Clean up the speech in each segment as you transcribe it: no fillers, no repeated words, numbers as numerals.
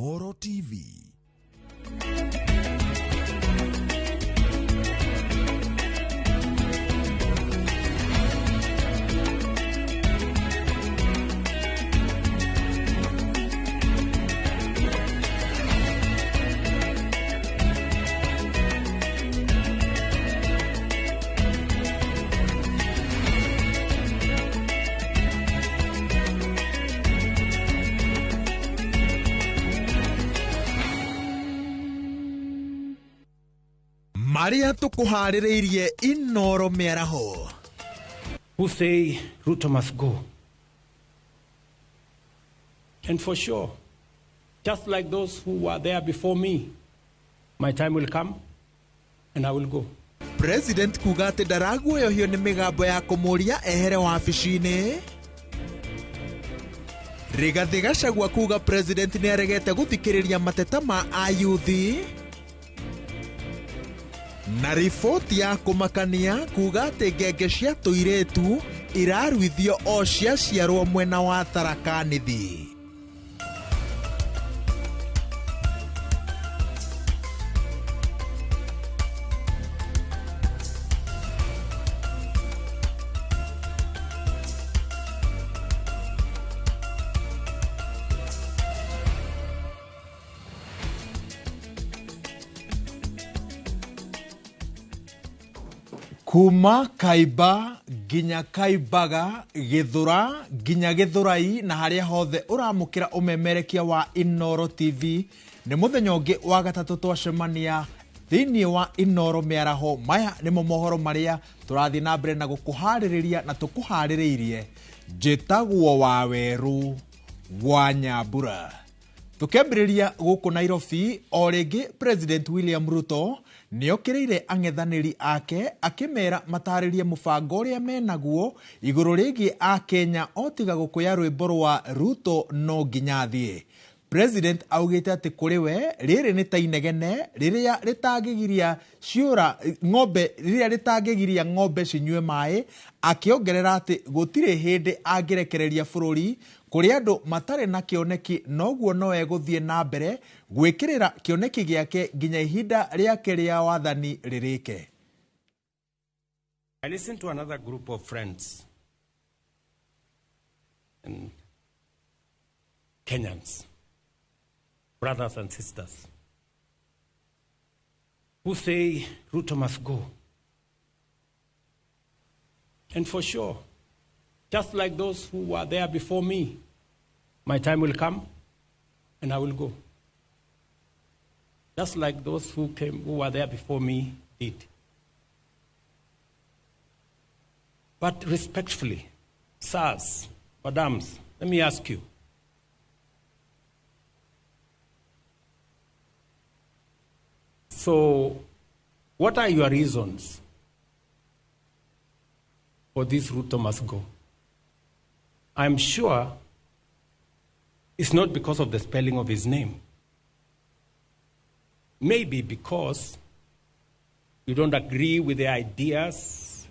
Oro TV. Marĩa tũkũharĩrĩirie Inoro mĩaraho. Who say Ruto must go. And for sure, just like those who were there before me, my time will come and I will go. President kuga atĩ ndaraguoyohio nĩ mĩgambo ya kũmũria ehere wabici-inĩ. Rigathĩ Gachagua kuga president nĩ aregete gũthikĩrĩria mateta ma ayuthi. Na riboti ya kũmakania kuga atĩ ngenge cia tũirĩtu iraruithio o ciaciarwo mwena wa Tharaka Nithi. Kuma Kaiba nginya Kaibaga, Githura nginya Githurai na haria hothe uramukira umemerekia wa Inoro TV ni muthenya ungi wa gatatu twacemania thiini wa Inoro mĩaraho. Maya nĩmo mohoro maria tũrathiĩ na mbere na gũkũharĩrĩria na tũkũharĩrĩirie. Njĩtagwo Waweru wa Nyambura. Tukĩambĩrĩria gũkũ Nairobi o rĩngĩ, President William Ruto nĩokĩrĩire ang'ethanĩri ake akĩmera matarĩrie mũbango ũrĩa menaguo igũrũ rĩgiĩ Akenya o tiga gũkũya rwĩmbo rwa Ruto no nginya athiĩ. President augĩte atĩ kũrĩ we rĩrĩ nĩ ta inegene rĩrĩa rĩtangĩgiria ciũra ng'ombe, rĩrĩa rĩtangĩgiria ng'ombe cinyue maĩ, akĩongerera atĩ gũtirĩ hĩndĩ angĩrekereria bũrũri kũrĩ andũ matarĩ na kĩoneki, noguo no egũthiĩ na mbere gwĩkĩrĩra kĩoneki gĩake nginya ihinda rĩake rĩa wathani rĩrĩke. I listened to another group of friends and Kenyans, brothers and sisters, who say Ruto must go. And for sure, just like those who were there before me, my time will come and I will go. Just like those who came, who were there before me did. But respectfully, sirs, madams, let me ask you. So, what are your reasons for this Ruto must go? I'm sure it's not because of the spelling of his name. Maybe because you don't agree with the ideas,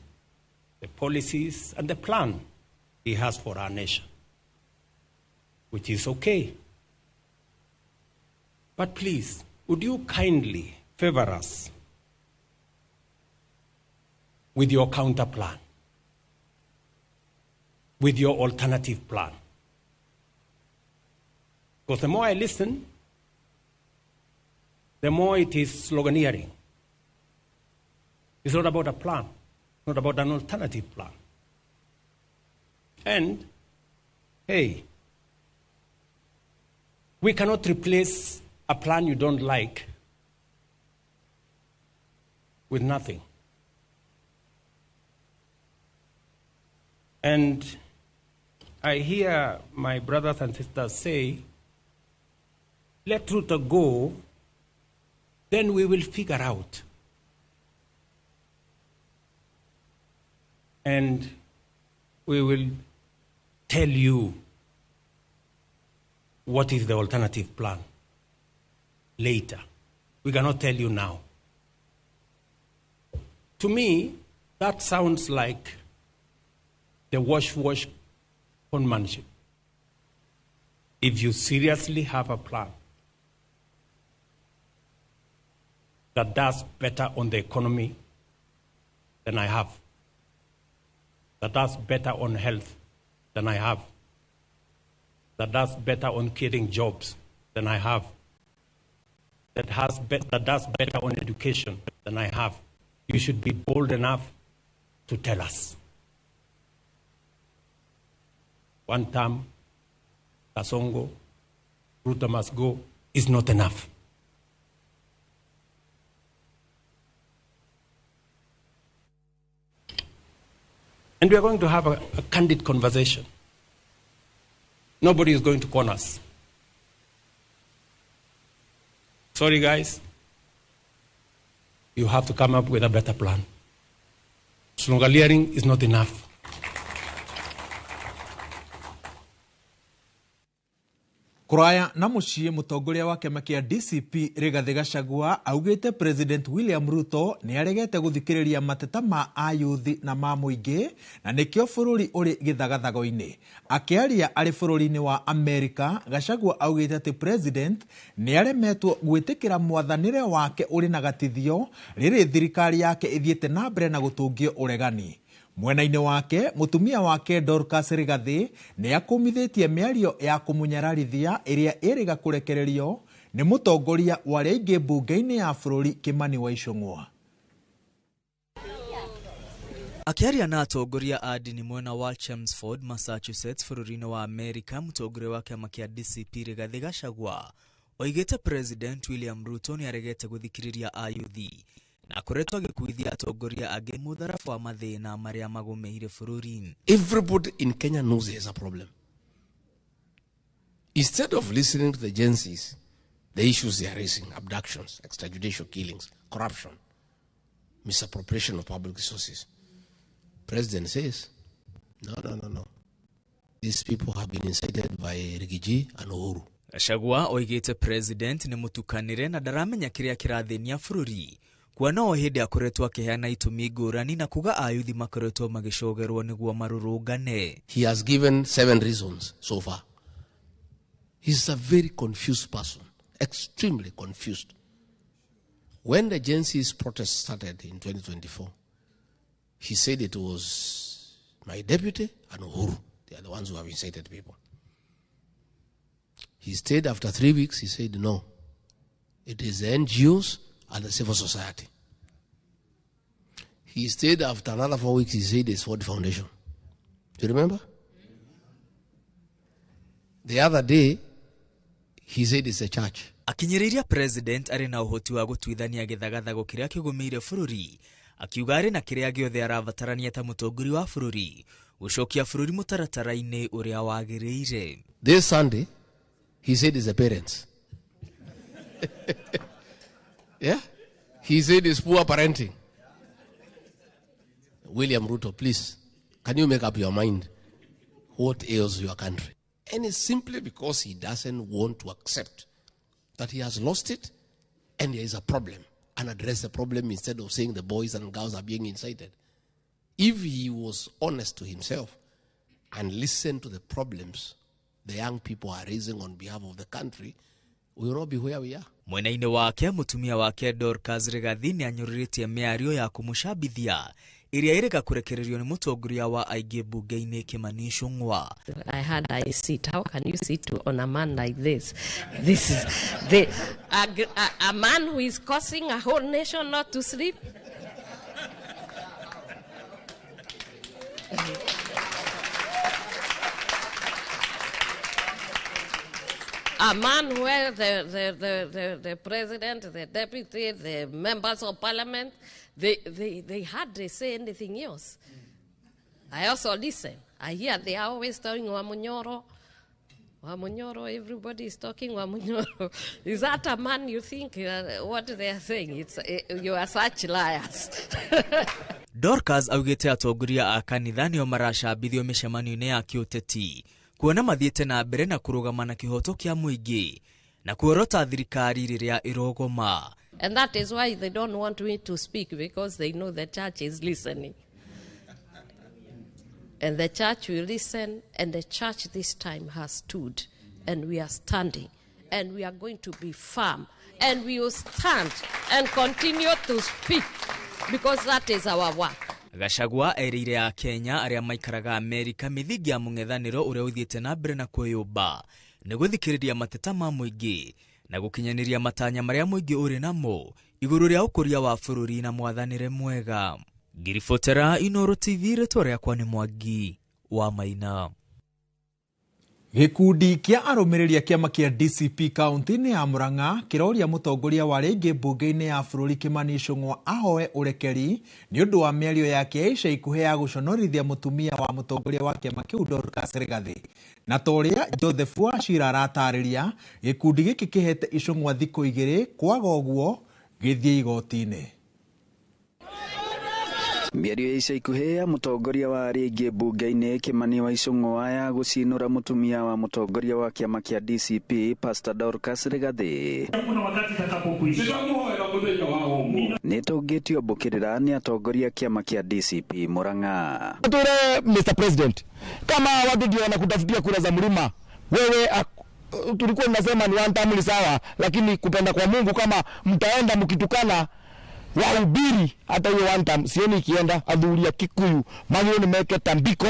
the policies, and the plan he has for our nation, which is okay. But please, would you kindly favor us with your counter plan, with your alternative plan? Because the more I listen, the more it is sloganeering. It's not about a plan, not about an alternative plan. And, hey, we cannot replace a plan you don't like with nothing. And I hear my brothers and sisters say, let Ruto go, then we will figure out. And we will tell you what is the alternative plan later. We cannot tell you now. To me, that sounds like the wash-wash conmanship. If you seriously have a plan, that does better on the economy than I have, that does better on health than I have, that does better on creating jobs than I have, that does better on education than I have, you should be bold enough to tell us. One term, Kasongo, Ruto must go, is not enough. And we are going to have a candid conversation. Nobody is going to con us. Sorry, guys. You have to come up with a better plan. Sloganeering is not enough. Kuraya na muciĩ mũtongoria wa kĩama kĩa DCP Rigathĩ Gachagua augĩte President William Ruto nĩ aregete gũthikĩrĩria mateta ma ayuthi na ma mũingĩ na nĩkĩo bũrũri ũrĩ gĩthagathago-inĩ. Akĩaria arĩ bũrũri-inĩ wa Amerika, Gachagua augĩte atĩ President nĩ aremetwo gwĩtĩkĩra mwathanĩre wake ũrĩ na gatithio rĩrĩ thirikari yake ĩthiĩte na mbere na gũtũngio ũregani. Mwena-inĩ wake mũtumia wake Dorcas Rigathi nĩ akũmithĩtie mĩario ya kũmũnyararithia ĩrĩa ĩrĩga kũrekererio nĩ mũtongoria wa arĩa aingĩ mbunge-inĩ ya bũrũri Kimani wa Ichung'wa. Akĩaria na atongoria a ndini mwena wa Chelmsford, Massachusetts bũrũri-inĩ wa Amerika, mũtongoria wa kĩama kĩa DCP Rigathi Gachagua oigĩte President William Ruto nĩ aregete gũthikĩrĩria ayuthi na akoretwo agĩkuithia atongoria angĩ mũtharaba wa mathĩna marĩa magũmĩire bũrũri. Everybody in Kenya knows there's a problem. Instead of listening to the Gen Zs, the issues they are raising, abductions, extrajudicial killings, corruption, misappropriation of public resources, President says, no, no, no, no. These people have been incited by Rigiji and Uhuru. Gachagua oigĩte President nĩ mũtukanĩre na ndaramenya kĩrĩa kĩrathĩnia bũrũri, kuona o hĩndĩ akoretwo akĩheana itũmi ngũrani na kuga ayuthi makoretwo magĩcogerwo nĩguo marũrũngane. He has given 7 reasons so far. He's a very confused person, extremely confused. When the Gen Z's protest started in 2024, he said it was my deputy and Uhuru. They are the ones who have incited people. He stayed after 3 weeks, he said no. It is the NGOs and the civil society. He stayed after another 4 weeks, he said it's Ford Foundation. Do you remember? The other day, he said it's a church. Akinyĩrĩria President arĩ na ũhoti wa gũtuithania gĩthagathago kĩrĩa kĩgũmĩire bũrũri, akiuga arĩ na kĩrĩa gĩothe arabatarania ta mũtongoria wa bũrũri gũcokia bũrũri mũtaratara-inĩ ũrĩa wagĩrĩire. This Sunday, he said it's the parents. Yeah? He said it's poor parenting. William Ruto, please, can you make up your mind what ails your country? And it's simply because he doesn't want to accept that he has lost it and there is a problem, and address the problem instead of saying the boys and girls are being incited. If he was honest to himself and listened to the problems the young people are raising on behalf of the country, we will not be where we are. Mwena-inĩ wake mũtumia wake Dorcas Rigathi nĩ anyũrũrĩtie mĩario ya kũmũcambithia ĩrĩa ĩrĩga kũrekererio nĩ mũtongoria wa aingĩ mbunge-inĩ Kimani Ichung'wa. I had a seat. How can you sit on a man like this? This is a man who is causing a whole nation not to sleep. A man where the president, the deputy, the members of parliament, they hardly say anything else. I also listen. I hear they are always talking Wamunyoro. Wamunyoro, everybody is talking Wamunyoro. Is that a man you think what they are saying? It's, you are such liars. Dorcas augĩte atongoria a kanitha nĩo maracambithio mĩcemanio-inĩ ya kĩũteti kuona mathiĩte na mbere na kũrũgama na kĩhoto kĩa mũingĩ na kuorota thirikari rĩrĩa ĩrogoma. And that is why they don't want me to speak, because they know the church is listening. And the church will listen, and the church this time has stood, and we are standing, And we are going to be firm. And we will stand and continue to speak because that is our work. Gachagua erĩire Akenya arĩa maikaraga Amerika mĩthingi ya mũng'ethanĩro ũrĩa ũthiĩte na mbere na kwĩyũmba nĩ gũthikĩrĩria mateta ma mũingĩ na gũkinyanĩria matanya marĩa mũingĩ ũrĩ namo igũrũ rĩa ũkũria wa bũrũri na mwathanĩre mwega. Ngiribotera Inooro TV, rĩtwa rĩakwa nĩ Mwangi wa Maina. Gĩkundi kĩa arũmĩrĩri a kĩama kĩa DCP kaunti-inĩ ya Murang'a kĩroria mũtongoria wa rĩngĩ mbunge-inĩ ya bũrũri Kimani Ichung'wa ahoe ũrekeri nĩ ũndũ wa mĩario yake ya ica ikuhĩ ya gũconorithia mũtumia wa mũtongoria wa kĩama kĩu Dorcas Rigathi. Na ta ũrĩa Joseph Wachira aratarĩria, gĩkundi gĩkĩ kĩhete Ichung'wa thikũ 2 kwaga ũguo gĩthiĩ igoti-inĩ. Mĩario ya ica ikuhĩ ya mũtongoria wa rĩngĩ mbunge-inĩ Kimani wa Ichung'wa ya gũcinũra mũtumia wa mũtongoria wa kĩama kĩa DCP Pastor Dorcas Rigathi nĩtũngĩtio mbũkĩrĩra nĩ atongoria kĩama kĩa DCP Murang'a. Ture Mr President, kama watu ndio wanakutafutia kura za mlima, wewe tulikuwa tunasema ni one term sawa, lakini kupenda kwa Mungu kama mtaenda mkitukana wahubiri hata hiyo one term sioni ikienda. Athuri a Kikuyu magĩrĩirwo nĩ meke tambiko,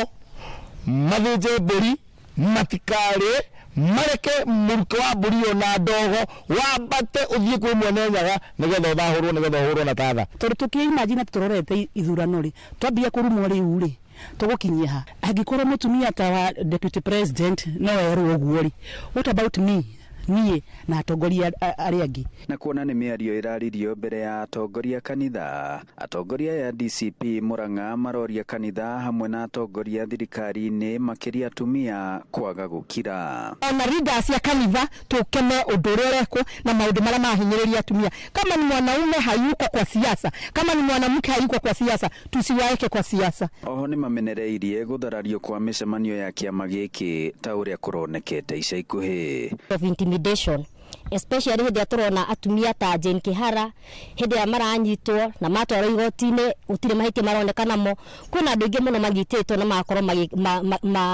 mathĩnje mbũri, matikarĩe, mareke mũrukĩ wa mbũri ĩyo na ndogo wambate ũthiĩ kwĩ mwene Nyaga nĩgetha ũthahũrwo, nĩgetha ũhũrwo na tatha. Tondũ tũkĩimagine tũrorete ithurano rĩ, twambia kũrumwo rĩu rĩ, tũgũkinyia ha? Angĩkorwo mũtumia ta wa deputy president no erwo ũguo rĩ, what about me? Niĩ na atongoria arĩa angĩ. Na kuona nĩ mĩario ĩraririo mbere ya atongoria kanitha, atongoria ya DCP Murang'a maroria kanitha hamwe na atongoria thirikari-inĩ makĩria atumia kwaga gũkira. Ona leaders ya kanitha tũkeme ũndũ ũrĩa ũrekwo na maũndũ marĩa mahinyĩrĩria atumia. Kama ni mwanaume hayuko kwa siasa, kama ni mwanamke hayuko kwa siasa, tusiwaeke kwa siasa. Oho nĩ mamenereirie gũtharario kwa mĩcemanio ya kĩama gĩkĩ ta ũrĩa kũronekete ica ikuhĩ. Of intimidation, especially hĩndĩ ĩrĩa tũrona atumia ta Jane Kihara hĩndĩ ĩrĩa maranyitwo na matwarwo igoti-inĩ gũtirĩ mahĩtia maroneka namo. Kwĩna andũ aingĩ mũno manyitĩtwo na magakorwo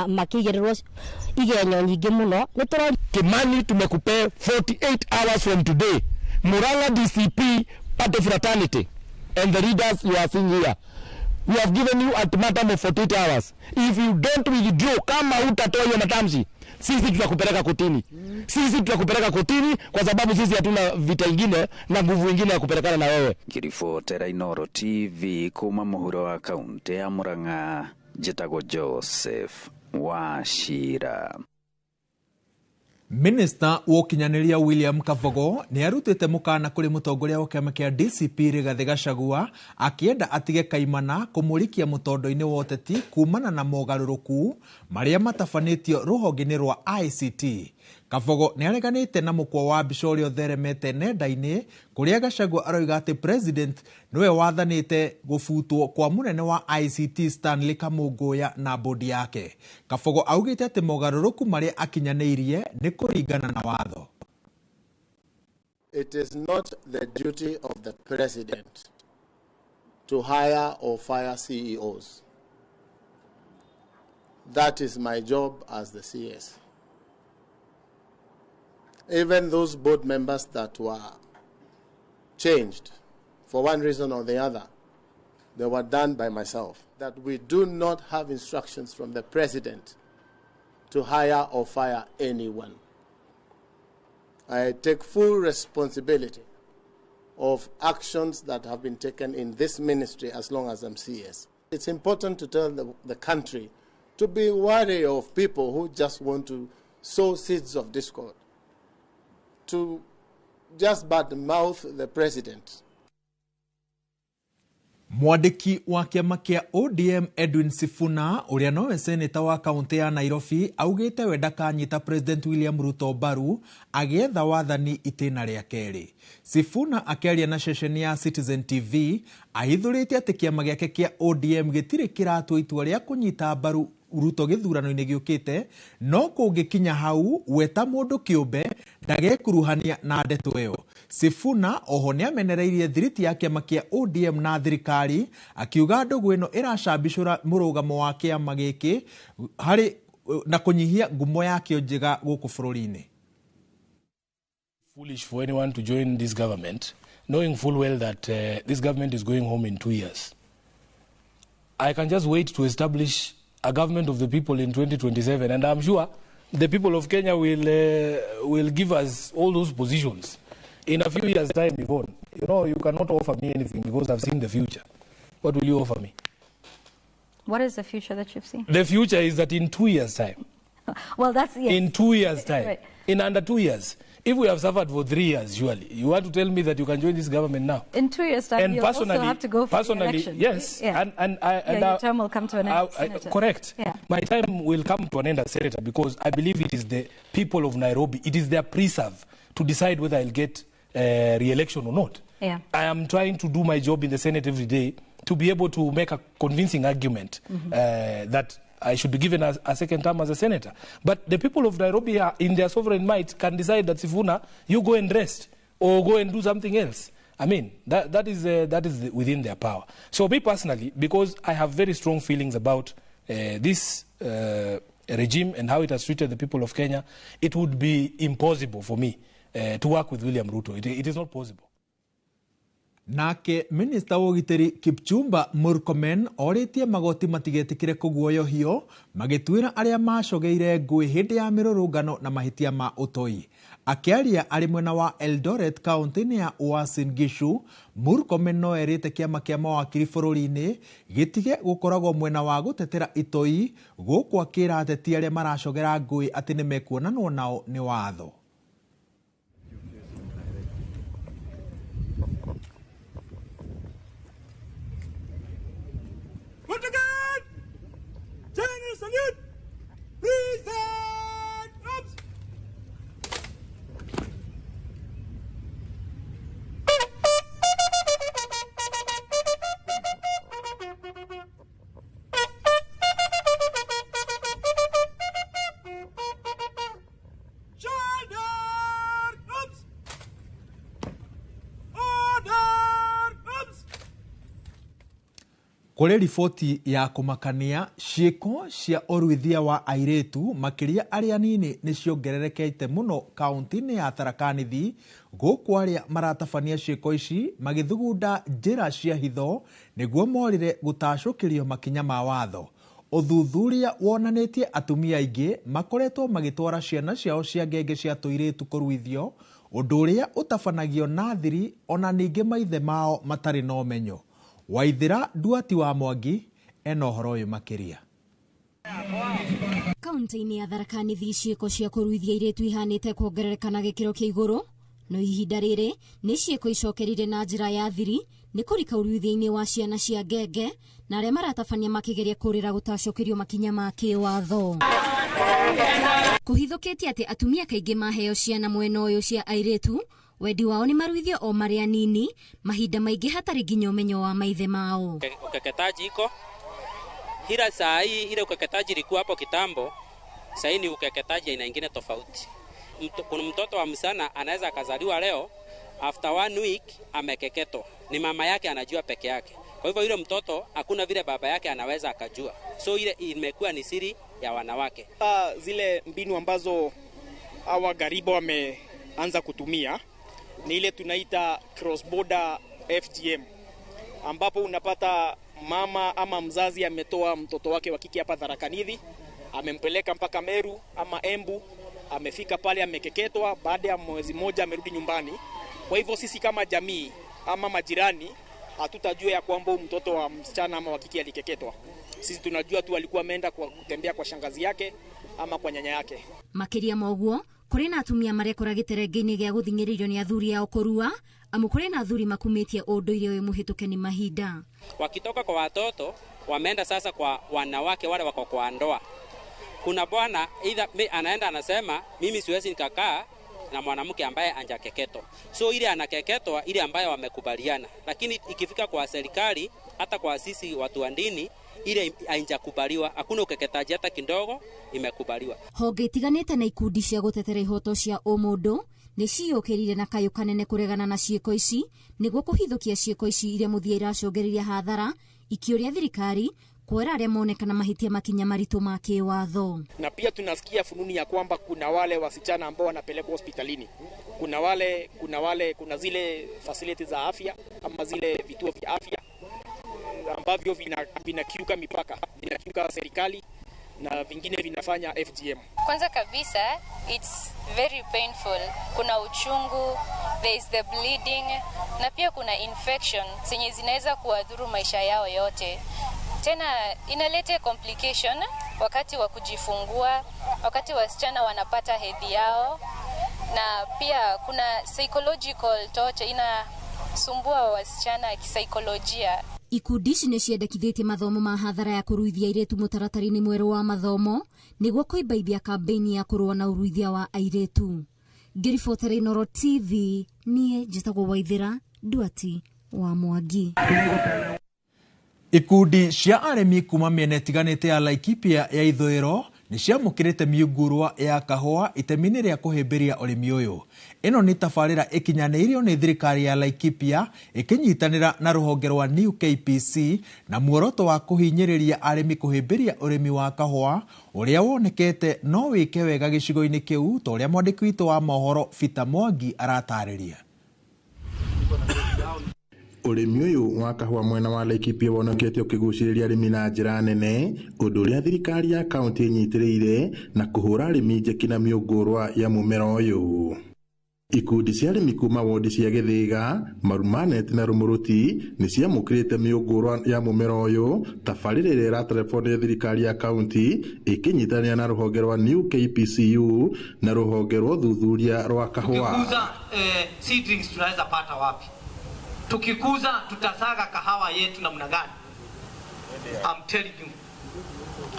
makĩigĩrĩrwo igenyo nyingĩ mũno. Kimani, tumekupea 48 hours from today. Murang'a DCP party fraternity and the leaders you are seeing here, we have given you ultimatum of 48 hours. If you don't withdraw, kama hutatoa hiyo matamshi, sisi tutakupeleka kotini. Sisi tutakupeleka kotini kwa sababu sisi hatuna vita ingine na nguvu ingine ya kupelekana na wewe. Ngiribotera Inooro TV kuma mũhuro wa kaunti ya Murang'a, njĩtagwo Joseph Wachira. Minister wa ũkinyanĩria William Kabogo nĩ arutĩte mũkana kũrĩ mũtongoria wa kĩama kĩa DCP Rigathi Gachagua akĩenda atige kaimana kũmũrikia mũtondo-inĩ wa ũteti kumana na mogarũrũku marĩa matabanĩtio rũhonge-inĩ rwa ICT. Kabogo nĩ areganĩte na mũkwa wa mbica ũrĩa ũtheremete nenda-inĩ kũrĩa Gachagua aroiga atĩ president nĩwe wathanĩte gũbutwo kwa mũnene wa ICT Stanley Kamũngũya na bodi yake. Kabogo augĩte atĩ mogarũrũku marĩa akinyanĩirie nĩ kũringana na watho. It is not the duty of the president to hire or fire CEOs. That is my job as the CS. Even those board members that were changed for one reason or the other, they were done by myself. That we do not have instructions from the president to hire or fire anyone. I take full responsibility of actions that have been taken in this ministry as long as I'm CS. It's important to tell the country to be wary of people who just want to sow seeds of discord, to just badmouth the president. Mwandĩki wa kĩama kĩa ODM Edwin Sifuna ũrĩa nowe seneta wa kaunti ya Nairobi augĩte we ndakanyita President William Ruto mbaru agĩetha wathani itĩna rĩa kerĩ. Sifuna akĩaria na ceceni ya Citizen TV ahithũrĩtie atĩ kĩama gĩake kĩa ODM gĩtirĩ kĩratua itua rĩa kũnyita mbaru Ruto gĩthurano-inĩ gĩũkĩte, no kũngĩkinya hau we ta mũndũ kĩũmbe ndagekuruhania na ndeto ĩyo. Sifuna oho nĩamenereirie thiriti ya kĩama kĩa ODM na thirikari akiuga ndũgũ ĩno ĩracambicũra mũrũgamo wa kĩama gĩkĩ harĩ na kũnyihia ngumo yakĩo njega gũkũ bũrũri-inĩ. Foolish for anyone to join this government, knowing full well that this government is going home in 2 years. I can just wait to establish a government of the people in 2027, and I'm sure the people of Kenya will give us all those positions in a few years' time. Yvonne, you know, you cannot offer me anything because I've seen the future. What will you offer me? What is the future that you've seen? The future is that in 2 years' time. Well, that's, yes. In 2 years' time. Right. In under 2 years. If we have suffered for 3 years, surely, you want to tell me that you can join this government now? In 2 years' time, and you'll also have to go for the election. Yes. Yeah. And your term will come to an end, Senator. Correct. Yeah. My time will come to an end as senator because I believe it is the people of Nairobi, it is their preserve to decide whether I'll get re-election or not. Yeah. I am trying to do my job in the Senate every day to be able to make a convincing argument that I should be given a second term as a senator. But the people of Nairobi, are, in their sovereign might, can decide that, Sifuna, you go and rest or go and do something else. I mean, that is within their power. So me personally, because I have very strong feelings about this regime and how it has treated the people of Kenya, it would be impossible for me to work with William Ruto. It is not possible. Nake minista wa ũgitĩri Kipchumba Murkomen orĩtie magoti matigetĩkĩre kũguoyohio magĩtuĩra arĩa macogeire ngũĩ hĩndĩ ya mĩrũrũngano na mahĩtia ma ũtoi. Akĩaria arĩ mwena wa Eldoret kaunti-inĩ ya Uasin Gishu, Murkomen no erĩte kĩama kĩa mawakiri bũrũri-inĩ gĩtige gũkoragwo mwena wa gũtetera itoi gũkũ akĩra ateti arĩa maracogera ngũĩ atĩ nĩmekuonanwo nao nĩ watho. Salute! Present! Arms! Shoulder! Arms! Order! Arms! Kũrĩ riboti ya kũmakania ciĩko cia ũruithia wa airĩtu makĩria arĩa anini nĩ ciongererekete mũno kaunti-inĩ ya Tharaka Nithi gũkũ arĩa maratabania ciĩko ici magĩthugunda njĩra cia hitho nĩguo morĩre gũtacũkĩrio makinya ma watho. Ũthuthuria wonanĩtie atumia aingĩ makoretwo magĩtwara ciana ciao cia ngenge cia tũirĩtu kũruithio ũndũ ũrĩa ũtabanagio na thiri ona ningĩ maithe mao matarĩ na ũmenyo. Waithira Nduati wa Mwangi ena ũhoro ũyũ makĩria. Kaunti-inĩ ya Tharaka Nithi ciĩko cia kũruithia airĩtu ihanĩte kuongerereka na gĩkĩro kĩa igũrũ no ihinda rĩrĩ nĩ ciĩko icokerire na njĩra ya thiri nĩ kũrika ũruithia-inĩ wa ciana cia ngenge na arĩa maratabania makĩgeria kũrĩra gũtacũkĩrio makinya ma kĩwatho. Kũhithũkĩtie atĩ atumia kaingĩ maheo ciana mwena ũyũ cia airĩtu wendi wao nĩ maruithio o marĩ anini mahinda maingĩ hatarĩ nginya ũmenyo wa maithe mao. Ukeketaji iko ila saa hii, ile ukeketaji ilikuwa hapo kitambo, saa hii ni ukeketaji aina nyingine tofauti. Kuna mtoto wa msichana anaweza akazaliwa leo, after 1 week amekeketwa, ni mama yake anajua peke yake. Kwa hivyo yule mtoto hakuna vile baba yake anaweza akajua, so ile imekuwa ni siri ya wanawake. Zile mbinu ambazo hawa garibo wameanza kutumia ni ile tunaita cross border FGM, ambapo unapata mama ama mzazi ametoa mtoto wake wa kike hapa Tharaka Nithi, amempeleka mpaka Meru ama Embu, amefika pale amekeketwa, baada ya mwezi mmoja amerudi nyumbani. Kwa hivyo sisi kama jamii ama majirani hatutajua ya kwamba mtoto wa msichana ama wa kike alikeketwa. Sisi tunajua tu alikuwa ameenda kwa kutembea kwa shangazi yake ama kwa nyanya yake. Makĩria ma ũguo kũrĩ na atumia marekora gĩterenge-inĩ gĩa gũthing'ĩrĩrio nĩ athuri ao kũrua amu kũrĩ na athuri makumĩtie ũndũire ũyũ mũhĩtũke nĩ mahinda. Wakitoka kwa watoto wameenda sasa kwa wanawake wale wako kwa ndoa. Kuna bwana either anaenda anasema mimi siwezi nikakaa na mwanamke ambaye anjakeketwa. So ile anakeketwa ile ambayo wamekubaliana. Lakini ikifika kwa serikali hata kwa sisi watu wa dini ile haijakubaliwa, hakuna ukeketaji hata kidogo imekubaliwa. Honge itiganĩte na ikundi cia gũtetera ihoto cia ũmũndũ nĩ ciyũkĩrire na kayũ kanene kũregana na ciĩko ici nĩguo kũhithũkia ciĩko ici iria mũthia iracũngĩrĩria hathara ikĩũria thirikari Kuoera arĩa monekana mahĩtia makinya maritũ ma kĩwatho. Na pia tunasikia fununi ya kwamba kuna wale wasichana ambao wanapelekwa hospitalini, kuna zile facilities za afya ama zile vituo vya afya ambavyo vinakiuka mipaka, vinakiuka serikali na vingine vinafanya FGM. Kwanza kabisa, it's very painful. Kuna uchungu, there is the bleeding, na pia kuna infection zenye zinaweza kuadhuru maisha yao yote. Tena inaleta complication wakati wa kujifungua, wakati wasichana wanapata hedhi yao, na pia kuna psychological torture, inasumbua wasichana kisaikolojia. Ikundi ici nĩ ciendekithĩtie mathomo ma hathara ya kũruithia airĩtu mũtaratara-inĩ mwerũ wa mathomo nĩguo kũimbaibia kambĩini ya kũrũa na ũruithia wa airĩtu. Ngĩribotera Inooro TV, niĩ njĩtagwo Waithĩra Nduati wa Mwangi. Ikundi cia arĩmi kuma mĩena ĩtiganĩte ya Laikipia ya ithũĩro nĩ ciamũkĩrĩte mĩũngũrwa ya kahũa itemi-inĩ rĩa kũhĩmbĩria ũrĩmi ũyũ. Ĩno nĩ tabarĩra ĩkinyanĩirio nĩ thirikari ya Laikipia ĩkĩnyitanĩra na rũhonge rwa New KPC na muoroto wa kũhinyĩrĩria arĩmi kũhĩmbĩria ũrĩmi wa kahũa ũrĩa wonekete no wĩke wega gĩcigo-inĩ kĩu ta ũrĩa mwandĩki witũ wa mohoro Peter Mwangi aratarĩria. Ũrĩmi ũyũ wa kahũa mwena wa Laikipia wonekete ũkĩgucĩrĩria arĩmi na njĩra nene, ũndũ ũrĩa thirikari ya kaũntĩ ĩnyitĩrĩire na kũhũra arĩmi njeki na mĩũngũrwa ya mũmera ũyũ. Ikundi cia arĩmi kuma wondi cia Gĩthĩga, Marumanet na Rũmũrũti nĩ ciamũkĩrĩte mĩũngũrwa ya mũmera ũyũ tabarĩra ĩrĩa ĩratarebwo nĩ thirikari ya kaũntĩ ĩkĩnyitanĩra na rũhonge rwa New KPCU na rũhonge rwa ũthuthuria rwa kahũa. Tukikuza seedlings tunaweza pata wapi? Tukikuza tutasaga kahawa yetu namna gani? I'm telling you,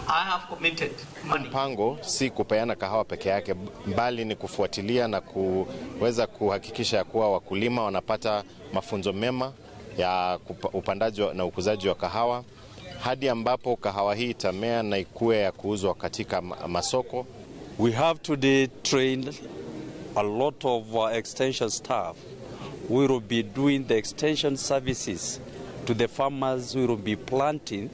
I have committed money. Mpango si kupeana kahawa peke yake, bali ni kufuatilia na kuweza kuhakikisha kuwa wakulima wanapata mafunzo mema ya upandaji na ukuzaji wa kahawa hadi ambapo kahawa hii itamea na ikue ya kuuzwa katika masoko. We have today trained a lot of extension staff. We will be doing the extension services to the farmers who will be planting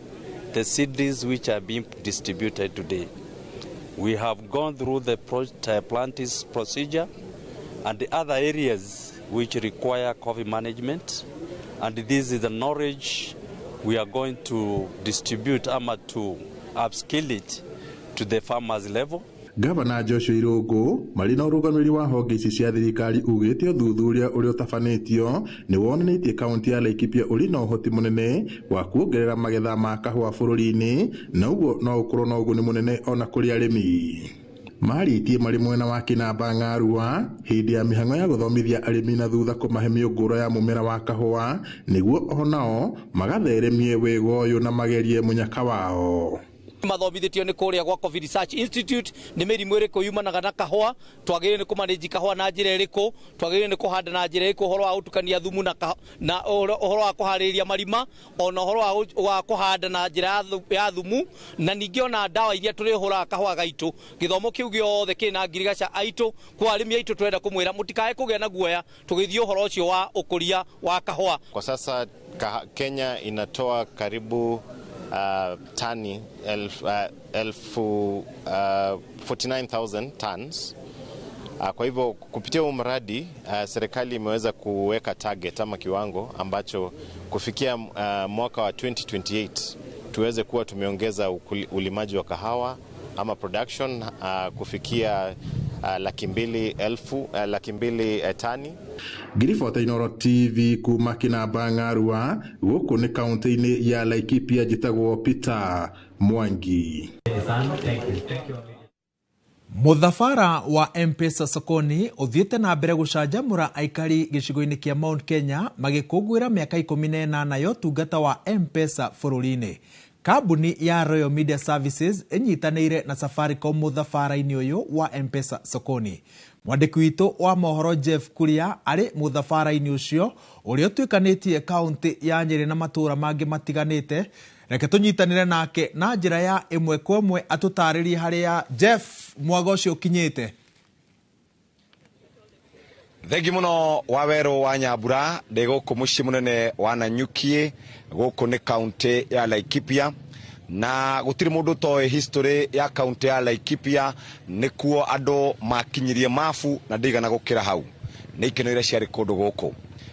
the seedlings which are being distributed today. We have gone through the planting procedure and the other areas which require coffee management, and this is the knowledge we are going to distribute ama to upskill it to the farmers level. Gavana Joshua Irũngũ marĩ na ũrũgamĩrĩri wa honge ici cia thirikari ugĩte ũthuthuria ũrĩa ũtabanĩtio nĩ wonanĩtie kaũntĩ ya Laikipia ũrĩ na ũhoti mũnene wa kuongerera magetha ma kahũa bũrũri-inĩ na ũguo no ũkorwo na ũguni mũnene ona kũrĩ arĩmi. Marĩtie marĩ mwena wa Kĩnamba Ng'arua hĩndĩ ya mĩhang'o ya gũthomithia arĩmi na thutha kũmahe mĩũngũrwa ya mũmera wa kahũa nĩguo onao magatheremie wega ũyũ na magerie mũnyaka wao. Mathomithĩtio nĩ kũrĩa gwa Coffee Research Institute nĩ mĩrimũ ĩrĩkũ yumanaga na kahũa, twagĩrĩire nĩ kũmanĩnji kahũa na njĩra ĩrĩkũ, twagĩrĩire nĩ kũhanda na njĩra ĩrĩkũ, ũhoro wa gũtukania thumu na ũhoro wa kũharĩrĩria marima, ona ũhoro wa kũhanda na njĩra ya thumu, na ningĩ ona ndawa iria tũrĩhũraga kahũa gaitũ. Gĩthomo kĩu gĩothe kĩrĩ na ngirigaca aitũ kwa arĩmi aitũ, tũrenda kũmwĩra mũtikae kũgĩa na guoya tũgĩthiĩ ũhoro ũcio wa ũkũria wa kahũa. Kwa sasa Kenya inatoa karibu tani 49,000 tons. Kwa hivyo kupitia huu mradi serikali imeweza kuweka target ama kiwango ambacho kufikia mwaka wa 2028 tuweze kuwa tumeongeza ulimaji wa kahawa ama production kufikia 200,000 tani. Ngiribota Inooro TV kuma Kĩnamba Ng'arua gũkũ nĩ kaũntĩ-inĩ ya Laikipia, njĩtagwo Peter Mwangi. Mũthabara wa M-Pesa Sokoni ũthiĩte na mbere gũcanjamũra aikari gĩcigo-inĩ kĩa Mount Kenya magĩkũngũĩra mĩaka 18 ya ũtungata wa M-Pesa bũrũri-inĩ. Kambuni ya Royal Media Services ĩnyitanĩire na Safaricom mũthabara-inĩ ũyũ wa M-Pesa Sokoni. Mwandĩki witũ wa mohoro Jeff Kuria arĩ mũthabara-inĩ ũcio ũrĩa ũtuĩkanĩtie kaũntĩ ya Nyĩrĩ na matũũra mangĩ matiganĩte. Reke tũnyitanĩre nake na njĩra ya ĩmwe kwa ĩmwe atũtarĩrie harĩa Jeff mwaga ũcio ũkinyĩte. Thengi muno wa werũ wa Nyambura, ndĩ gũkũ mũciĩ mũnene wa Nanyuki, gũkũ nĩ kaũntĩ ya Laikipia, Na gũtirĩ mũndũ ũtoĩ history ya kaunti ya Laikipia, nĩkuo andũ makinyirie mabu na ndĩigana gũkĩra hau. Nĩ ikeno iria ciarĩ kũndũ gũkũ.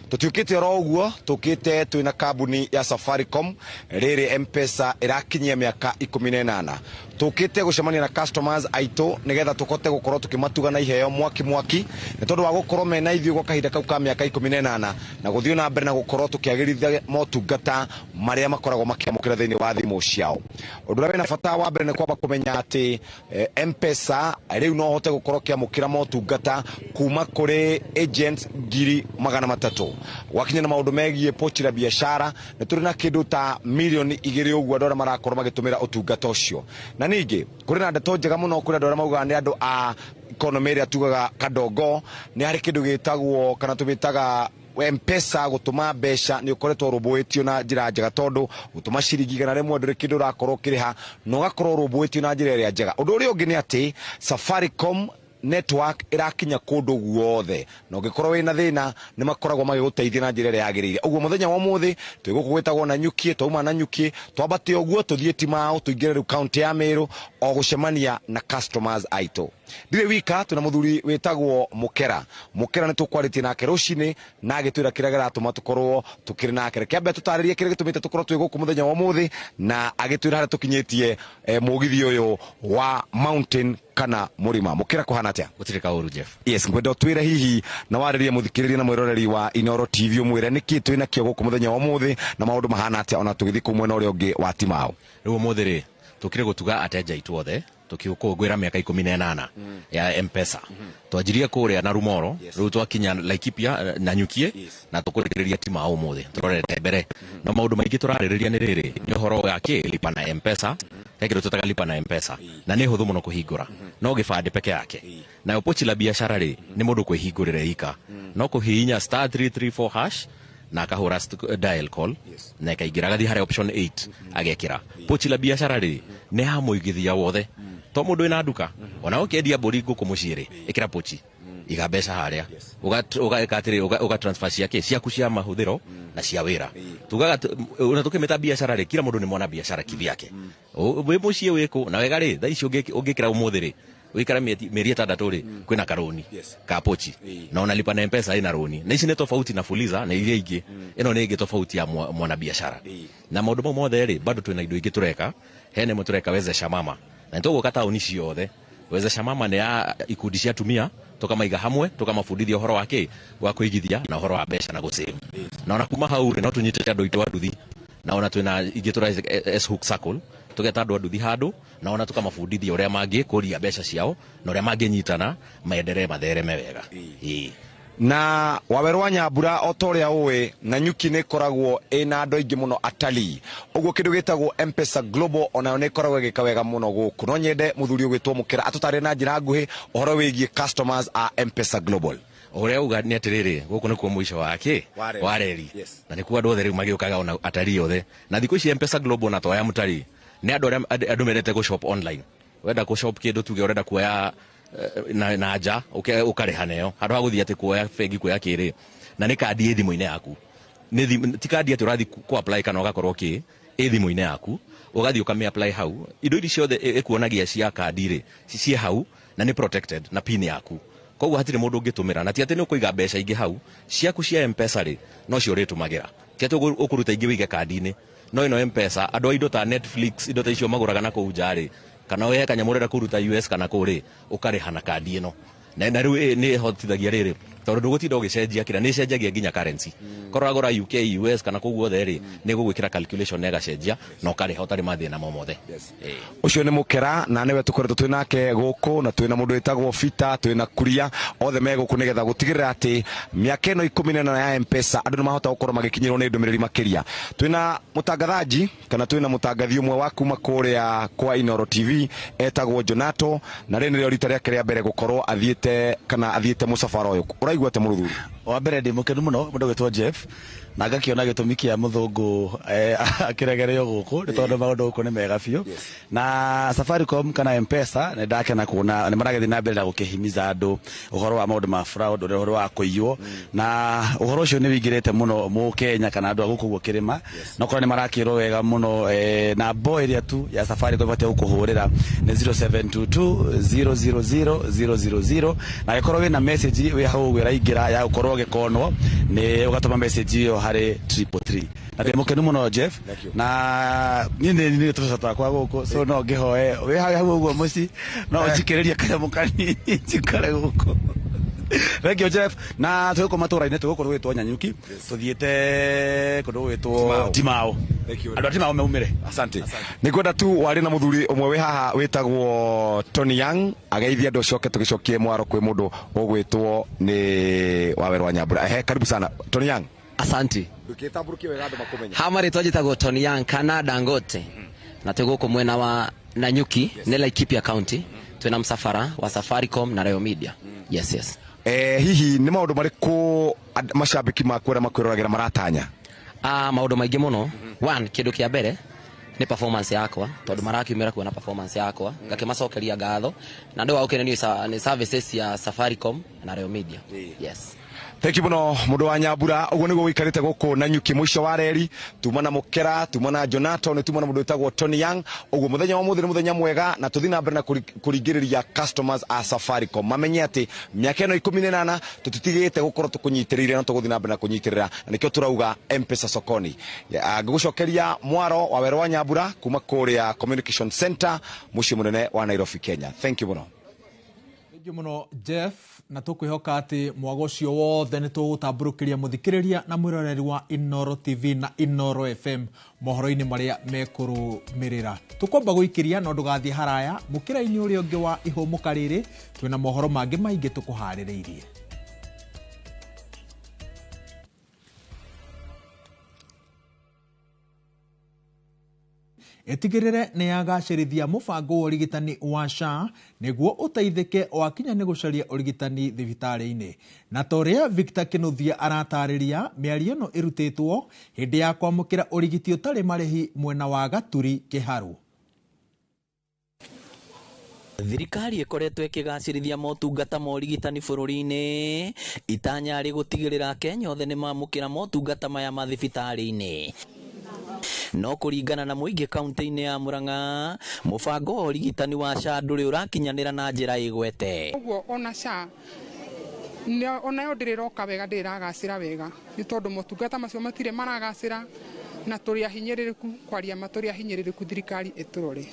Tũtiũkĩte oro ũguo, tũkĩte twĩna kambuni ya Safaricom, rĩrĩ M-Pesa ĩrakinyia mĩaka 18. Tũkĩte gũcemania na customers aitũ nĩgetha tũkote gũkorwo tũkĩmatuga na iheo mwaki mwaki, nĩ tondũ wa gũkorwo mena ithuĩ gwa kahinda kau ka mĩaka 18 na gũthiĩ na mbere na gũkorwo tũkĩagĩrithia motungata marĩa makoragwo makĩamũkĩra thĩinĩ wa thimũ ciao. Ũndũ ũrĩa wĩna bata wa mbere nĩ kwamba kũmenya atĩ M-Pesa rĩu no ũhote gũkorwo ũkĩamũkĩra motungata kuma kũrĩ agents 300,000. Gwakinya na maũndũ megiĩ pochi la biashara, nĩ tũrĩ na kĩndũ ta 2 million ũguo andũ arĩa marakorwo magĩtũmĩra ũtungata ũcio. Na ningĩ kũrĩ na ndeto njega mũno kũrĩ andũ arĩa maugaga nĩ andũ a economy ĩrĩa tugaga kadongo, nĩ harĩ kĩndũ gĩtagwo kana tũmĩtaga M-Pesa gũtũma mbeca nĩ ũkoretwo ũrũmbũĩtio na njĩra njega, tondũ gũtũma ciringi 100 ndũrĩ kĩndũ ũrakorwo ũkĩrĩha na ũgakorwo ũrũmbũĩtio na njĩra ĩrĩa njega. Ũndũ ũrĩa ũngĩ nĩ atĩ Safaricom network ĩrakinya kũndũ guothe, na ũngĩkorwo wĩna thĩna nĩ makoragwo magĩgũteithia na njĩra ĩrĩa yagĩrĩire. Ũguo mũthenya wa ũmũthĩ twĩ gũkũ gwĩtagwo Nanyuki, twauma Nanyuki twambate ũguo tũthiĩ Timau, tũingĩre rĩu kaunti ya Meru o gũcemania na customers aitũ. Ndirĩ wika, twĩna mũthuri wĩtagwo Mũkera. Mũkera nĩ tũkwarĩtie nake rũcinĩ na agĩtwĩra kĩrĩa kĩratũma tũkorwo tũkĩrĩ nake. Reke ambe tũtarĩrie kĩrĩa gĩtũmĩte tũkorwo twĩ gũkũ mũthenya wa ũmũthĩ, na agĩtwĩra harĩa tũkinyĩtie mũgithi ũyũ wa mountain kana mũrĩma. Mũkera, kũhana atĩa? Gũtirĩ kaũru, Jeff. Yes, ngwenda ũtwĩre hihi na warĩrie mũthikĩrĩria na mwĩroreri wa Inoro TV, ũmwĩre nĩkĩ twĩ nakĩo gũkũ mũthenya wa ũmũthĩ na maũndũ mahana atĩa ona tũgĩthiĩ kũu mwena ũrĩa ũngĩ wa Timau. Rĩu ũmũthĩ rĩ, tũkire gũtuga ateja aitũ othe tũkĩkũngũĩra mĩaka 18 ya M-Pesa. Twanjirie kũrĩa na Rumoro, rĩu twakinya Laikipia na Nyukie na tũkũrĩkĩrĩria Timau ũmũthĩ tũrorete mbere. No maũndũ maingĩ tũrarĩrĩria nĩ rĩrĩ, nĩ ũhoro wa kĩ lipa na M-Pesa, he kĩndũ twĩtaga lipa na M-Pesa, na nĩ hũthũ mũno kũhingũra, no gĩbandĩ peke yake. Nayo pochi la biashara rĩ, nĩ mũndũ kwĩhingũrĩra ika, no kũhihinya *334# na akahũra dial call na ĩkaingĩra, agathiĩ harĩa option 8 agekĩra. Pochi la biashara rĩ, nĩ ya mũigithia wothe, to mũndũ wĩna nduka, ona ũkĩendia mbũri, ngũkũ mũciĩ rĩ, ĩkĩra pochi, iga mbeca harĩa, ũgeka atĩrĩ, ũga transfer ciake ciaku cia mahũthĩro na cia wĩra. Tugaga ona tũkĩmĩta biashara rĩ, kila mũndũ nĩ mwana biashara kivyake. Wĩ mũciĩ wĩkũ na wega rĩ, thaa ici ũngĩkĩra ũmũthĩ rĩ, wikara mĩeri 6 rĩ, kwĩna karũni ka pochi, na ona lipa na M-Pesa ĩna rũni, na ici nĩ tofauti na Fuliza na iria ingĩ. Ĩno nĩ ĩngĩ tofauti ya mwana biashara. Na maũndũ mau mothe rĩ, bado twĩna indo ingĩ tũreka. Hena ĩmwe tũreka, Wezesha Mama, na nĩtũgũka taũni ciothe. Wezesha Mama nĩ ya ikundi cia atumia, tũkamaiga hamwe, tũkamabundithia ũhoro wa kĩ wa kũigithia na ũhoro wa mbeca na gũsave. Na ona kuma hau rĩ, no tũnyitĩte andũ aitũ a nduthi, na ona twĩna ingĩ tũra S-Hook Circle, tũgeta andũ a nduthi handũ na ona tũkamabundithia ũrĩa mangĩkũria mbeca ciao na ũrĩa mangĩnyitana maenderee mathereme wega. Ĩĩ. Na Wawerũ wa Nyambura, o ta ũrĩa ũĩ, Nanyuki nĩ ĩkoragwo ĩna andũ aingĩ mũno atalii, ũguo kĩndũ gĩtagwo M-Pesa Global onayo nĩ ĩkoragwo ĩgĩka wega mũno gũkũ. No nyende mũthuri ũgwĩtwo Mũkĩra atũtarĩrie na njĩra nguhĩ ũhoro wĩgiĩ customers a M-Pesa Global. Ũrĩa uga nĩ atĩrĩrĩ, gũkũ nĩkuo mũico wa kĩ Wa reri. Wa reri. Yes. Na nĩkuo andũ othe rĩu magĩũkaga, ona atalii othe. Na thikũ ici M-Pesa Global na toya mũtalii nĩ andũ arĩa andũ mendete gũ shop online. Wenda kũ shop kĩndũ, tuge ũrenda kuoya na nja, ũkarĩha nayo handũ ha gũthiĩ atĩ kuoya bengi kuoya kĩrĩ, na nĩ kandi ĩ thimũ-inĩ yaku. Nĩ ti kandi atĩ ũrathiĩ kũ apply kana ũgakorwo kĩ ĩ thimũ-inĩ yaku, ũgathiĩ ũkamĩ apply hau. Indo ici ciothe ĩkuonagia cia kandi rĩ, ciĩ hau na nĩ protected na pin yaku, koguo hatirĩ mũndũ ũngĩtũmĩra. Na ti atĩ nĩ ũkũiga mbeca ingĩ hau ciaku cia M-Pesa rĩ, nocio ũrĩtũmagĩra, ti atĩ ũkũruta ingĩ wĩige kandi-inĩ. No ĩno M-Pesa, andũ a indo ta Netflix, indo ta icio magũraga na kũu nja rĩ, kana we kanyamũ ũrenda kũruta US kana kũ rĩ, ũkarĩha na kandi ĩno. Na rĩu nĩ ĩhotithagia rĩrĩ, tondũ ndũgũtinda ũgĩcenjia kĩrĩa, nĩ ĩcenjagia nginya currency. Korwo wagũra UK, US kana kũu guothe rĩ, nĩ ĩgũgwĩkĩra calculation na ĩgacenjia na ũkarĩha ũtarĩ mathĩna mo mothe. Ĩĩ. Ũcio nĩ Mũkera na nĩwe tũkoretwo twĩ nake gũkũ, na twĩna mũndũ wĩtagwo Bita, twĩna Kuria, othe me gũkũ nĩgetha gũtigĩrĩra atĩ mĩaka ĩno 14 ya M-Pesa andũ nĩ mahota gũkorwo magĩkinyĩrwo nĩ ndũmĩrĩri makĩria. Twĩna mũtangathaji kana twĩna mũtangathi ũmwe wa kuma kũrĩa kwa Inoro TV etagwo Jonato, na rĩrĩ nĩrĩo rita rĩake rĩa mbere gũkorwo athiĩte kana athiĩte mũcabara ũyũ. Ũraigua atĩa, mũrũthuri? Wa mbere ndĩ mũkenu mũno mũndũ gwĩtwo Jeff na ngakĩona gĩtũmi kĩa mũthũngũ akĩregererio gũkũ nĩ tondũ maũndũ gũkũ nĩ mega biũ. Na Safaricom kana M-Pesa nĩ ndakena kuona nĩ maragĩthiĩ na mbere na gũkĩhimiza andũ ũhoro wa maũndũ ma fraud, ũhoro wa kũiywo, na ũhoro ũcio nĩ wĩingĩrĩte mũno mũkenya kana andũ a gũkũ guo kĩrĩma, no korwo nĩ marakĩrwo wega mũno. Na mbo ĩrĩa tu ya Safaricom ĩbatiĩ gũkũhũrĩra nĩ 0722 000 000, na ĩkorwo wĩna message wĩ hau ũguo ĩraingĩra ya gũkorwo ũgĩkonwo nĩ ũgatũma message ĩyo harĩ 333. Na ndĩ mũkenu mũno Jeff, na niĩ nĩ tũbeca twakwa gũkũ, so no ngĩhoe wĩ hau ũguo mũciĩ no ũnjikĩrĩrie kanyamũ kanini njikare gũkũ. Thank you Jeff. Na twĩ gũkũ matũra-inĩ, twĩ gũkũ gwĩtwo Nyanyuki, tũthiĩte kũndũ gwĩtwo Timao. Andũ a Timao maumĩre. Asante. Nĩ ngwenda tu warĩ na mũthuri ũmwe wĩ haha wĩtagwo Tony Young ageithie andũ, acoke tũgĩcokie mwaro kwĩ mũndũ ũgwĩtwo nĩ Wawerũ wa Nyambura. Ehe, karibu sana Tony Young. Asante. Ndũkĩtambũrũkie wega andũ makũmenye. Ha marĩtwa njĩtagwo Tony Young kana Dangote, na twĩ gũkũ mwena wa Nanyuki, nĩ Laikipia County. Twĩna msafara wa Safaricom na Royal Media. Yes, yes. Hihi nĩ maũndũ marĩkũ macambĩki maku arĩa makwĩroragĩra maratanya? Maũndũ maingĩ mũno. One, kĩndũ kĩa mbere nĩ performance yakwa, tondũ marakiumĩra kuona performance yakwa, ngakĩmacokeria ngatho, na ndũ wa gũkenio nĩ services ya Safaricom na Royal Media. Yes. Thank you muno mundu wa Nyambura. Uguo niguo wikarite guku Nanyuki muico wa reri, tuma na Mukera, tuma na Jonato, tuma na mundu witagwo Tony Young. Uguo muthenya wa muthi ni muthenya mwega, na tuthi na mbere na kuringiriria customers a Safaricom mamenye ati miaka ino 18 tutitigite gukorwo tukunyitirire na tuguthi na mbere na kunyitirira, na nikio turauga M-Pesa sokoni. Ngugucokeria mwaro wa Wawerũ wa Nyambura kuma kuria Communication Center muciĩ munene wa Nairobi, Kenya. Thank you muno. Thank you muno Jeff, na tukwihoka ati mwago ucio wothe ni tugutambũrũkĩria mũthikĩrĩria na mwĩroreri wa Inooro TV na Inooro FM mohoro-inĩ marĩa mekũrũmĩrĩra. Tũkwamba gũikĩria no ndũgathiĩ haraya, mũkĩra-inĩ ũrĩa ũngĩ wa ihũmũka rĩrĩ twĩna mohoro mangĩ maingĩ tũkũharĩrĩirie. Ĩtigĩrĩre nĩ yagacĩrithia mũbango wa ũrigitani wa SHA nĩguo ũteithĩke wakinya nĩ gũcaria ũrigitani thibitarĩ-inĩ. Na ta ũrĩa Victor Kĩnuthia aratarĩria, mĩario ĩno ĩrutĩtwo hĩndĩ ya kwamũkĩra ũrigiti ũtarĩ marĩhi mwena wa Gaturi Kĩharũ. Thirikari ĩkoretwo ĩkĩgacĩrithia motungata ma ũrigitani bũrũri-inĩ, itanya rĩ gũtigĩrĩra Kenya othe nĩmamũkĩra motungata maya ma thibitarĩ-inĩ. No kũringana na mũingĩ kaunti-inĩ ya Murang'a, mũbango wa ũrigitani wa SHA ndũrĩ ũrakinyanĩra na njĩra ĩgwete. Ũguo ona SHA onayo ndĩrĩroka wega, ndĩrĩragacĩra wega nĩ tondũ motungata macio matirĩ maragacĩra, na tũrĩ ahinyĩrĩrĩku, kwaria ma tũrĩ ahinyĩrĩrĩku, thirikari ĩtũrore.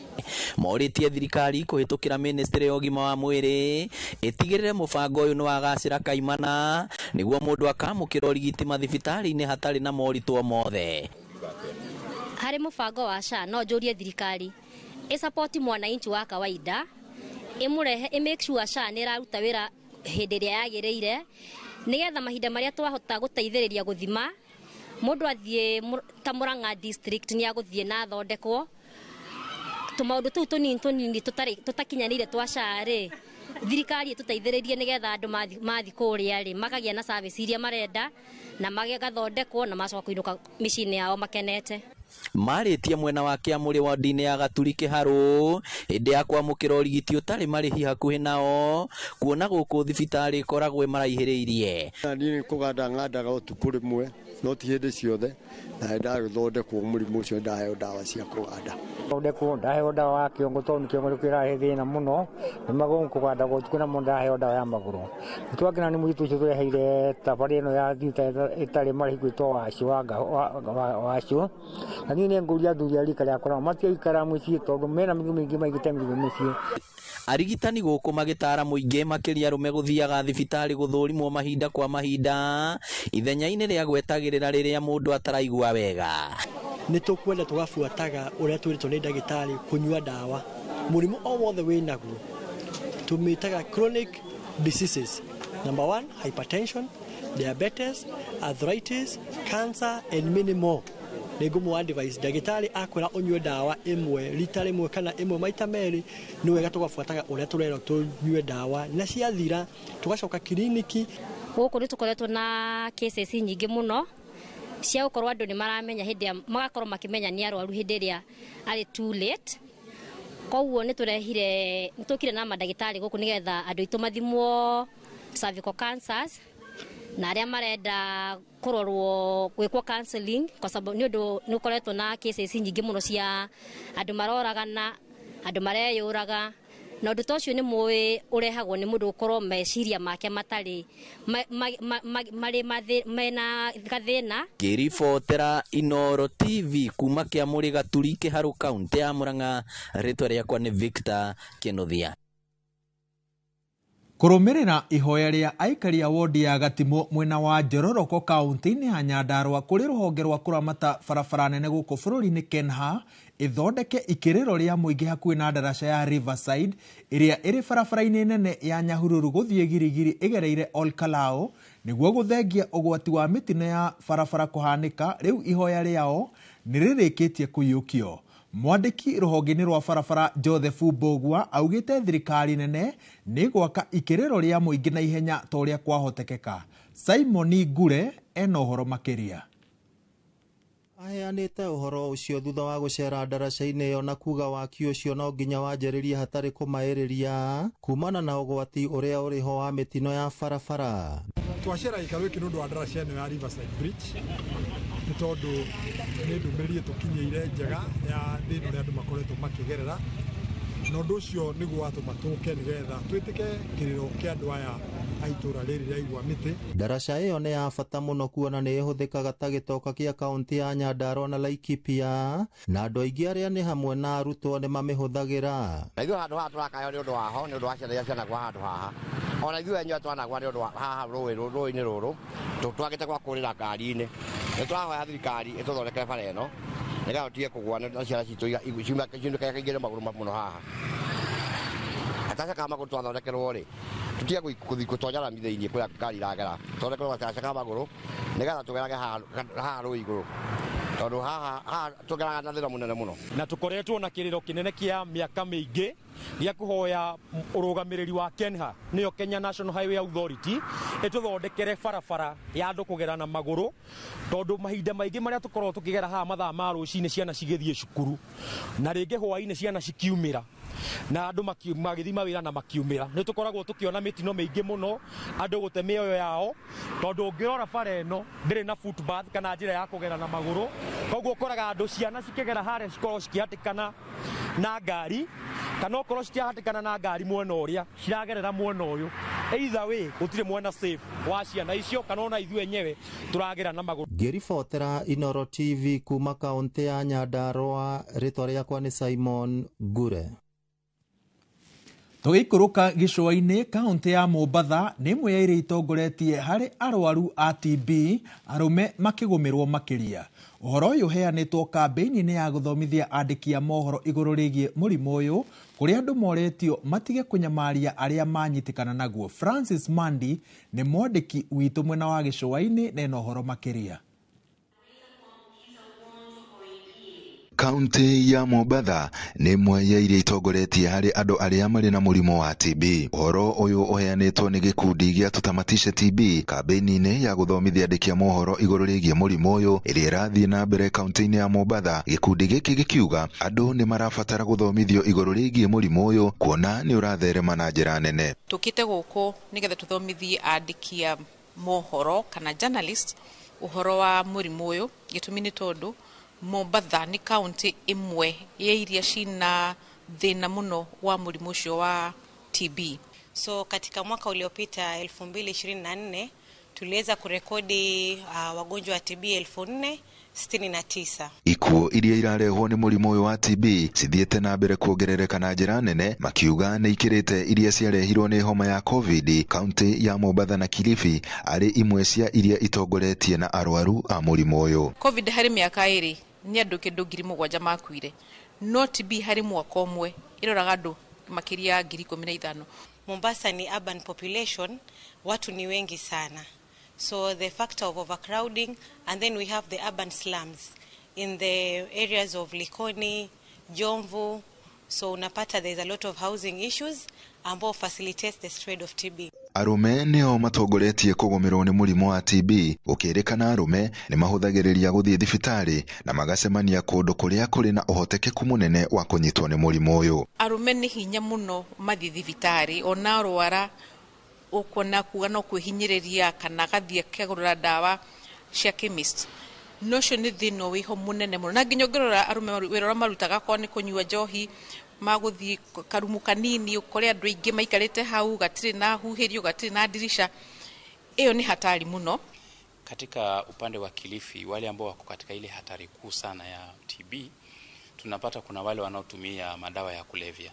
Morĩtie thirikari kũhĩtũkĩra ministry ya ũgima wa mwĩrĩ ĩtigĩrĩre mũbango ũyũ nĩwagacĩra kaimana nĩguo mũndũ akamũkĩra ũrigiti mathibitarĩ-inĩ hatarĩ na moritũ mothe. Harĩ mũbango wa SHA no njũrie thirikari ĩ support mwananchi wa kawaida, ĩmũrehe, ĩ make sure SHA nĩ ĩraruta wĩra hĩndĩ ĩrĩa yagĩrĩire, nĩgetha mahinda marĩa twahota gũteithĩrĩria gũthima mũndũ athiĩ ta Murang'a district nĩ agũthiĩ na athondekwo tũmaũndũ tũu tũnini tũnini tũtakinyanĩire twa SHA rĩ, thirikari ĩtũteithĩrĩrie nĩgetha andũ mathi kũrĩa rĩ makagĩa na service iria marenda na magathondekwo na macoka kũinũka mĩciĩ-inĩ yao makenete. Marĩtie mwena wa Kĩamũrĩ ward-inĩ ya Gaturi Kĩharũ hĩndĩ ya kwamũkĩra ũrigiti ũtarĩ marĩhi hakuhĩ nao, kuona gũkũ thibitarĩ ĩkoragwo ĩmaraihĩrĩirie. Niĩ nĩ kũganda ngandaga ũtukũ rĩmwe, no ti hĩndĩ ciothe, na nĩ ndagĩthondekwo mũrimũ ũcio, ndaheo ndawa cia kũganda. Thondekwo ndaheo ndawa ya kĩongo tondũ kĩongo kĩrahe thĩna mũno, nĩ magũrũ kũganda ũtukũ namo ndaheo ndawa ya magũrũ. Nĩtwakena nĩ mũirĩtu ũcio tũreheire thabarĩ ĩno ya thibitarĩ ĩtarĩ marĩhi gwĩtwo Wacu. Na niĩ nĩ ngũria athuri a rika rĩakwa nao matigaikara mũciĩ tondũ mena mĩrimũ mĩingĩ maigĩte mĩrimũ mũciĩ. Arigitani gũkũ magĩtara mũingĩ makĩria arũme gũthiaga thibitarĩ gũthũrimwo mahinda kwa mahinda ithenya-inĩ rĩa gwetagĩrĩra rĩrĩa mũndũ ataraigua wega. Nĩ tũkwenda tũgabuataga ũrĩa twĩrĩtwo nĩ ndagĩtarĩ kũnyua ndawa. Mũrimũ o wothe wĩnaguo tũmĩtaga chronic diseases. Number one, hypertension, diabetes, arthritis, cancer and many more. Nĩ ngũmũ advice ndagĩtarĩ akwĩra ũnyue ndawa ĩmwe rita rĩmwe kana ĩmwe maita merĩ, nĩ wega tũgabuataga ũrĩa tũrerwo tũnyue ndawa, na ciathira tũgacoka kiriniki. Gũkũ nĩ tũkoretwo na cases nyingĩ mũno cia gũkorwo andũ nĩ maramenya hĩndĩ magakorwo makĩmenya nĩ arwaru hĩndĩ ĩrĩa arĩ too late. Koguo nĩ tũrehire nĩ tũkire na mandagĩtarĩ gũkũ nĩgetha andũ aitũ mathimwo cervical cancers na arĩa marenda kũrorwo gwĩkwo counseling kwa sababu nĩ ũndũ nĩ ũkoretwo na cases nyingĩ mũno cia andũ maroragana, andũ mareyũraga, na ũndũ ta ũcio nĩ mũĩ ũrehagwo nĩ mũndũ gũkorwo meciria make matarĩ marĩ mena gathĩna. Ngĩribotera Inooro TV kuma Kĩamũrĩ Gaturi Kĩharũ kaunti ya Murang'a, rĩtwa rĩakwa nĩ Victor Kĩnuthia. Kũrũmĩrĩra ihoya rĩa aikari a wodi ya Gatimũ mwena wa Njororoko kaunti-inĩ ya Nyandarua kũrĩ rũhonge rwa kũramata barabara nene gũkũ bũrũri-inĩ KENHA ĩthondeke ikĩrĩro rĩa mũingĩ hakuhĩ na ndaraca ya Riverside ĩrĩa ĩrĩ barabara-inĩ nene ya Nyahururu gũthiĩ Girigiri ĩgereire Olkalou nĩguo gũthengia ũgwati wa mĩtino ya barabara kũhanĩka. Rĩu ihoya rĩao nĩ rĩrĩkĩtie kũiyũkio. Mwandĩki rũhonge-inĩ rwa barabara Joseph Mbũgua augĩte thirikari nene nĩ gwaka ikĩrĩro rĩa mũingĩ na ihenya ta ũrĩa kwahotekeka. Simon Ngure ena ũhoro makĩria. Aheanĩte ũhoro ũcio thutha wa gũcera ndaraca-inĩ ĩyo na kuga waki ũcio no nginya wanjĩrĩrie hatarĩ kũmaĩrĩria kumana na ũgwati ũrĩa ũrĩho wa mĩtino ya barabara. Twacera gĩikaro gĩkĩ nĩ ũndũ wa ndaraca ĩno ya Riverside Bridge nĩ tondũ nĩ ndũmĩrĩri ĩtũkinyĩire njega ya thĩna ũrĩa andũ makoretwo makĩgerera, na ũndũ ũcio nĩguo watũma tũke nĩgetha twĩtĩke kĩrĩro kĩa andũ aya a itũũra rĩrĩ rĩa Igwa Mĩtĩ. Ndaraca ĩyo nĩ ya bata mũno kuona nĩ ĩhũthĩkaga ta gĩtoka kĩa kaunti ya Nyandarua na Laikipia, na andũ aingĩ arĩa nĩ hamwe na arutwo nĩ mamĩhũthagĩra. Na ithuĩ handũ haha tũrakayo nĩ ũndũ waho, nĩ ũndũ wa ciana iria cianagwa handũ haha. Ona ithuĩ enyewe twanagwa nĩ ũndũ wa haha rũĩ-inĩ rũrũ, twagĩte gwa kũrĩra ngari-inĩ. Nĩ tũrahoya thirikari ĩtũthondekere bara ĩno nĩgetha tũtige kũgũa na ciana citũ ciunĩke magũrũ mũno haha. Gataca ka magũrũ twathondekerwo rĩ, tũtige gũthiĩ gũtonya rami thĩinĩ kũrĩa ngari iragera, tũthondekerwo gataca ka magũrũ nĩgetha tũgerage haha rũĩ igũrũ, tondũ haha tũgeraga na thĩna mũnene mũno. Na tũkoretwo na kĩrĩro kĩnene kĩa mĩaka mĩingĩ gĩa kũhoya ũrũgamĩrĩri wa KENHA nĩyo Kenya National Highway Authority ĩtũthondekere barabara ya andũ kũgera na magũrũ, tondũ mahinda maingĩ marĩa tũkoragwo tũkĩgera haha mathaa ma rũcinĩ ciana cigĩthiĩ cukuru na rĩngĩ hwaĩ-inĩ ciana cikiumĩra na andũ magĩthiĩ mawĩra na makiumĩra, nĩ tũkoragwo tũkĩona mĩtino mĩingĩ mũno andũ gũte mĩoyo yao, tondũ ũngĩrora bara ĩno ndĩrĩ na footpath kana njĩra ya kũgera na magũrũ, koguo ũkoraga andũ ciana cikĩgera harĩa cikoragwo cikĩhatĩkana na ngari, kana okorwo citiahatĩkana na ngari mwena ũrĩa ciragerera mwena ũyũ. Either way gũtirĩ mwena safe wa ciana icio kana ona ithuĩ enyewe tũragera na magũrũ. Ngĩribotera Inooro TV kuma kaunti ya Nyandarua, rĩtwa rĩakwa nĩ Simon Ngure. Tũgĩikũrũka gĩcũa-inĩ kaunti ya Mombatha nĩ ĩmwe ya iria itongoretie harĩ arwaru a TB arũme makĩgũmĩrwo makĩria. Ũhoro ũyũ ũheanĩtwo kambĩini-inĩ ya gũthomithia andĩki a mohoro igũrũ rĩgiĩ mũrimũ ũyũ kũrĩa andũ moretio matige kũnyamaria arĩa manyitĩkana naguo. Francis Mandi nĩ mwandĩki witũ mwena wa gĩcũa-inĩ na ena ũhoro makĩria. Kaunti ya Mombatha nĩ ĩmwe ya iria itongoretie harĩ andũ arĩa marĩ na mũrimũ wa TB. Ũhoro ũyũ ũheanĩtwo nĩ gĩkundi gĩa Tutamatishe TB kambĩini-inĩ ya gũthomithia andĩki a mohoro igũrũ rĩgiĩ mũrimũ ũyũ ĩrĩa ĩrathiĩ na mbere kaunti-inĩ ya Mombatha. Gĩkundi gĩkĩ gĩkiuga andũ nĩ marabatara gũthomithio igũrũ rĩgiĩ mũrimũ ũyũ kuona nĩ ũratherema na njĩra nene. Tũkĩte gũkũ nĩgetha tũthomithie andĩki a mohoro kana journalist ũhoro wa mũrimũ ũyũ. Gĩtũmi nĩ tondũ Mombatha nĩ kaunti ĩmwe ya iria cina thĩna mũno wa mũrimũ ũcio wa TB. So katika mwaka uliopita 2024 tuliweza kurekodi wagonjwa wa TB 4069. Ikuũ iria irarehwo nĩ mũrimũ ũyũ wa TB cithiĩte na mbere kuongerereka na njĩra nene, makiuga nĩ ikĩrĩte iria ciarehirwo nĩ homa ya COVID. Kaunti ya Mombatha na Kilifi arĩ imwe cia iria itongoretie na arwaru a mũrimũ ũyũ. COVID harĩ mĩaka ĩrĩ nĩ andũ kĩndũ 7,000 makuire, no TB harĩ mwaka ũmwe ĩroraga andũ makĩria ya 15,000. Mombasa ni urban population, watu ni wengi sana. So the factor of overcrowding, and then we have the urban slums in the areas of Likoni, Jomvu. So unapata there's a lot of housing issues ambao facilitates the spread of TB. Arũme nĩo matongoretie kũgũmĩrwo nĩ mũrimũ wa TB, gũkĩrĩkana arũme nĩ mahũthagĩrĩria gũthiĩ thibitarĩ na magacemania kũndũ kũrĩa kũrĩ na ũhotekeku mũnene wa kũnyitwo nĩ mũrimũ ũyũ. Arũme nĩ hinya mũno mathiĩ thibitarĩ, ona arwara ũkuona kuga no kwĩhinyĩrĩria kana agathiĩ akagũra ndawa cia chemist. No ũcio nĩ thĩna wĩho mũnene mũno, na nginya ũngĩrora arũme wĩra ũrĩa marutaga akorwo nĩ kũnyua njohi, magũthiĩ karumu kanini ũkore andũ aingĩ maikarĩte hau, gatirĩ na huhĩrio, gatirĩ na ndirisha. Ĩyo nĩ hatari mũno. Katika upande wa Kilifi, wale ambao wako katika ile hatari kuu sana ya TB, tunapata kuna wale wanaotumia madawa ya kulevya.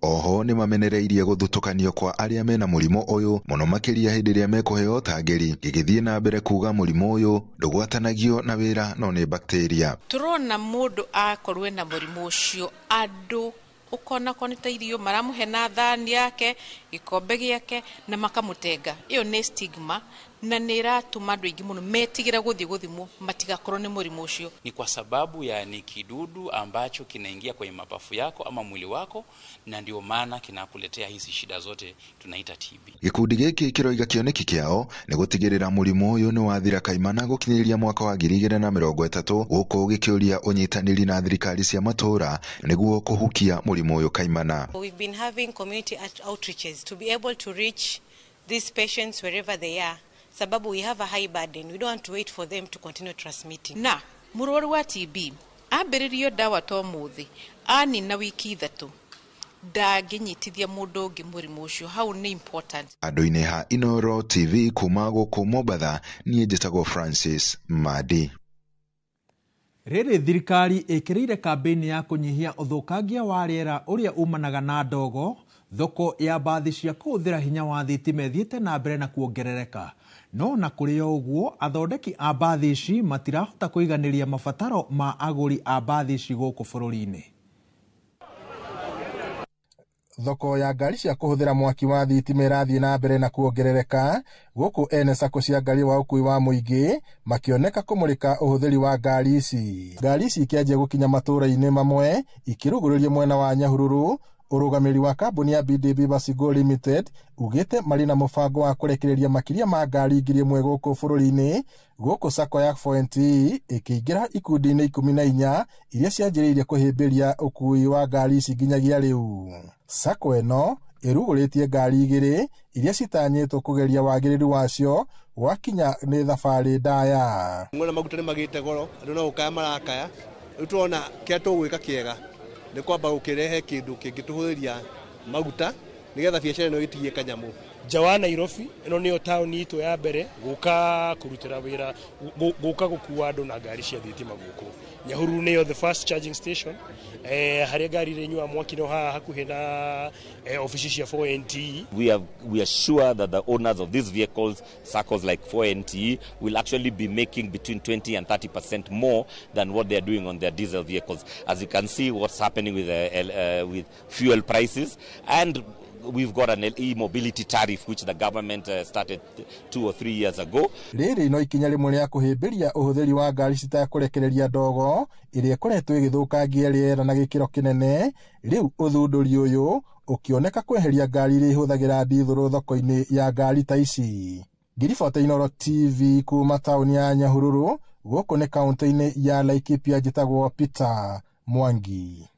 Oho nĩ mamenereirie gũthutũkanio kwa arĩa mena mũrimũ ũyũ mũno makĩria hĩndĩ ĩrĩa mekũheo tangĩri, gĩgĩthiĩ na mbere kuga mũrimũ ũyũ ndũgwatanagio na wĩra no nĩ bakteria. Tũrona mũndũ akorwo ena mũrimũ ũcio, andũ ũkona korwo nĩ ta irio maramũhe na thani yake, gĩkombe gĩake, na makamũtenga. Ĩyo nĩ stigma na nĩ ĩratũma andũ aingĩ mũno metigĩre gũthiĩ gũthimwo matigakorwo nĩ mũrimũ ũcio. Ni kwa sababu ya ni kidudu ambacho kinaingia kwenye mapafu yako ama mwili wako, na ndio maana kinakuletea hizi shida zote tunaita TB. Gĩkundi gĩkĩ kĩroiga kĩoneki kĩao nĩ gũtigĩrĩra mũrimũ ũyũ nĩ wathira kaimana gũkinyĩria mwaka wa 2030, gũkũ gĩkĩũria ũnyitanĩri na thirikari cia matũũra nĩguo kũhukia mũrimũ ũyũ kaimana. We've been having community outreaches to be able to reach these patients wherever they are. Sababu we have a high burden. We don't want to wait for them to continue transmitting. Na mũrwaru wa TB ambĩrĩrio ndawa to mũthĩ, anina wiki 3 ndangĩnyitithia mũndũ ũngĩ mũrimũ ũcio. Hau nĩ important. Andũ-inĩ ha Inooro TV kuma gũkũ Mombatha, niĩ njĩtagwo Francis Madi. Rĩrĩ thirikari ĩkĩrĩire kambĩini ya kũnyihia ũthũkangia wa rĩera ũrĩa umanaga na ndogo, thoko ya mbathi cia kũhũthĩra hinya wa thitima ĩthiĩte na mbere na kuongerereka. No na kũrĩ o ũguo, athondeki a mbathi ici matirahota kũiganĩria mabataro ma agũri a mbathi ici gũkũ bũrũri-inĩ. Thoko ya ngari cia kũhũthĩra mwaki wa thitima ĩrathiĩ na mbere na kuongerereka, gũkũ ene sacco cia ngari wa ũkuui wa mũingĩ makĩoneka kũmũrĩka ũhũthĩri wa ngari ici. Ngari ici ikĩanjia gũkinya matũũra-inĩ mamwe ikĩrugũrĩrio mwena wa Nyahururu. Ũrũgamĩrĩri wa kambuni ya BDB Basigo Limited ugĩte marĩ na mũbango wa kũrekereria makĩria ma ngari 1000 gũkũ bũrũri-inĩ, gũkũ sacco ya 4NTE ĩkĩingĩra ikundi-inĩ 14 iria cianjĩrĩirie kũhĩmbĩria ũkuui wa ngari ici nginyagia rĩu. Sacco ĩno ĩrugũrĩtie ngari 2 iria citanyĩtwo kũgeria wagĩrĩru wacio gwakinya nĩ thabarĩ ndaya. Ng'ona maguta nĩ magĩte goro, andũ no gũkaya marakaya, rĩu tũrona kĩrĩa tũgwĩka kĩega nĩ kwamba gũkĩrehe kĩndũ kĩngĩtũhũthĩria maguta nĩgetha biacara ĩno ĩtigie kanyamũ. Nja wa Nairobi ĩno nĩyo taũni itũ ya mbere gũka kũrutĩra wĩra, gũka gũkua andũ na ngari cia thitima gũkũ. Nyahururu nĩyo the first charging station, harĩa ngari ĩrĩnyuaga mwaki no haha hakuhĩ na ofici cia 4NTE. We are sure that the owners of these vehicles, circles like 4NTE, will actually be making between 20 and 30% more than what they are doing on their diesel vehicles. As you can see what's happening with fuel prices, and we've got an e-mobility tariff which the government started 2 or 3 years ago. Rĩrĩ no ikinya rĩmwe rĩa kũhĩmbĩria ũhũthĩri wa ngari citakũrekereria ndogo ĩrĩa ĩkoretwo ĩgĩthũkangia rĩera na gĩkĩro kĩnene. Rĩu ũthundũri ũyũ ũkĩoneka kweheria ngari iria ihũthagĩra ndithũrũ thoko-inĩ ya ngari ta ici. Ngiribota Inooro TV kuma taũni ya Nyahururu, gũkũ nĩ kaũntĩ-inĩ ya Laikipia, njĩtagwo Peter Mwangi.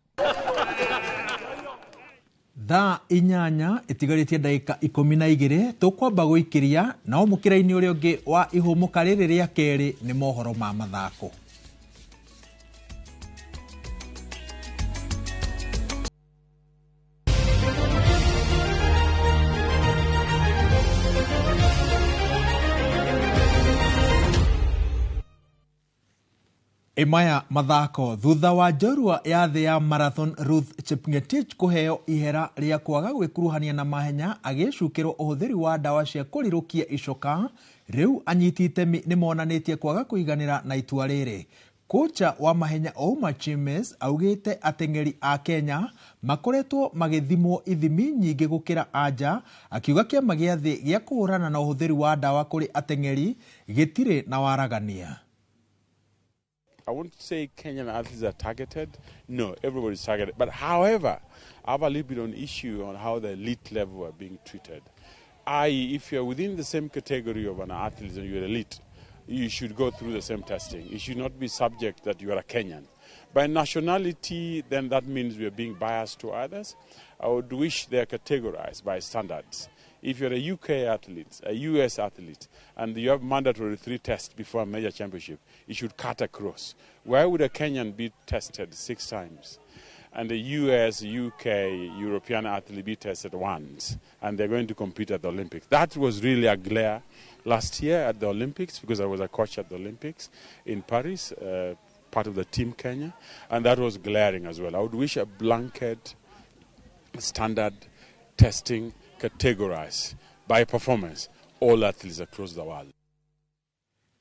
Thaa 8 ĩtigarĩtie ndagĩka 12 tũkwamba gũikĩria nao mũkĩra-inĩ ũrĩa ũngĩ wa ihũmũka rĩrĩ rĩa kerĩ nĩ mohoro ma mathako. Imaya mathako thutha wa njorua ya thĩ ya marathon Ruth Chepngetich kũheo ihera rĩa kwaga gwĩkuruhania na mahenya agĩcukĩrwo ũhũthĩri wa ndawa cia kũrirũkia icoka, rĩu anyiti itemi nĩmonanĩtie kwaga kũiganĩra na itua rĩrĩ. Kocha wa mahenya Ouma Chimes augĩte ateng'eri a Kenya makoretwo magĩthimwo ithimi nyingĩ gũkĩra anja, akiuga kĩama gĩa thĩ gĩa kũhũrana na ũhũthĩri wa ndawa kũrĩ ateng'eri gĩtirĩ na waragania. I wouldn't say Kenyan athletes are targeted. No, everybody's targeted. But however, I have a little bit on issue on how the elite level are being treated. I.e., if you're within the same category of an athlete and you're elite, you should go through the same testing. You should not be subject that you are a Kenyan. By nationality, then that means we are being biased to others. I would wish they are categorized by standards. If you're a UK athlete, a US athlete, and you have mandatory 3 tests before a major championship, it should cut across. Why would a Kenyan be tested 6 times? And the US, UK, European athlete be tested once, and they're going to compete at the Olympics. That was really a glare last year at the Olympics, because I was a coach at the Olympics in Paris, part of the team Kenya, and that was glaring as well. I would wish a blanket standard testing categorized by performance all athletes across the world.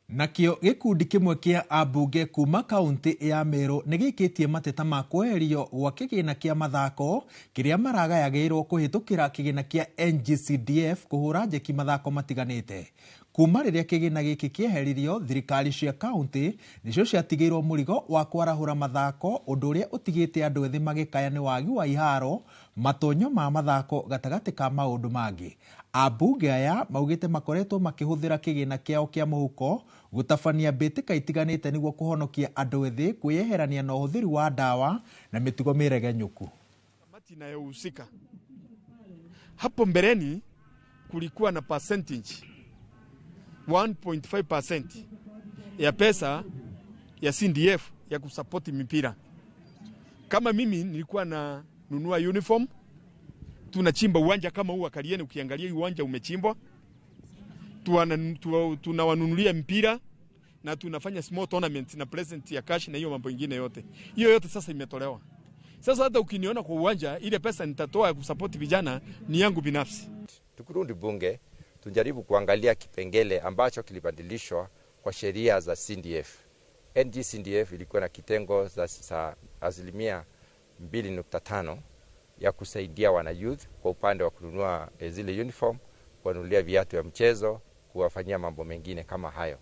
Nakio gikundi kimwe kia ambunge kuma kaunti ya Meru nĩ gĩikĩtie mateta ma kweherio gwa kĩgĩna kĩa mathako kĩrĩa maragayagĩrwo kũhĩtũkĩra kĩgĩna kĩa NGCDF kũhũra njeki mathako matiganĩte. Kuma rĩrĩa kĩgĩna gĩkĩ kĩeheririo, thirikari cia kaunti nĩcio ciatigĩirwo mũrigo wa kwarahũra mathako, ũndũ ũrĩa ũtigĩte andũ ethĩ magĩkaya nĩ wagi wa iharo, matonyo ma mathako gatagatĩ ka maũndũ mangĩ. Ambunge aya maugĩte makoretwo makĩhũthĩra kĩgĩna kĩao kĩa mũhuko gũtabania mbĩtĩka itiganĩte nĩguo kũhonokia andũ ethĩ kwĩyeherania na ũhũthĩri wa ndawa na mĩtugo mĩregenyũku. Kamati inayohusika hapo mbeleni kulikuwa na percentage 1.5% ya pesa ya CDF ya kusapoti mipira. Kama mimi nilikuwa na nunua uniform, tunachimba uwanja kama huu wa Karieni, ukiangalia uwanja umechimbwa, tunawanunulia mpira na tunafanya small tournament na present ya cash na hiyo mambo ingine yote. Hiyo yote sasa imetolewa. Sasa hata ukiniona kwa uwanja, ile pesa nitatoa ya kusupport vijana ni yangu binafsi. Tukirudi bunge tujaribu kuangalia kipengele ambacho kilibadilishwa kwa sheria za CDF. NGCDF ilikuwa na kitengo za 2.5% ya kusaidia wana youth kwa upande wa kununua zile uniform, kuwanunulia viatu ya mchezo, kuwafanyia mambo mengine kama hayo.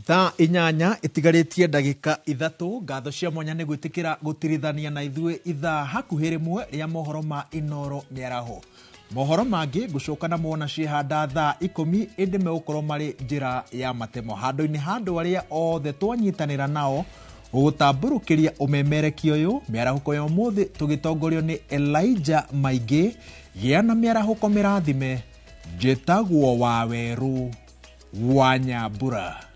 Thaa 8 itigarĩtie ndagĩka 3. Ngatho cia mwanya nĩ gwĩtĩkĩra gũtirithania na ithuĩ ithaa hakuhĩ rĩmwe rĩa mohoro ma Inooro mĩaraho. Mohoro mangĩ ngũcoka na mona ciĩhanda thaa 10 ĩndĩ megũkorwo marĩ njĩra ya matemo. Handũ-inĩ ha andũ arĩa othe twanyitanĩra nao gũgũtambũrũkĩria ũmemerekia ũyũ mĩarahũko ya ũmũthĩ tũgĩtongorio nĩ Elijah Maingĩ. Gĩa na mĩarahũko mĩrathime. Njĩtagwo Wawerũ wa Nyambura.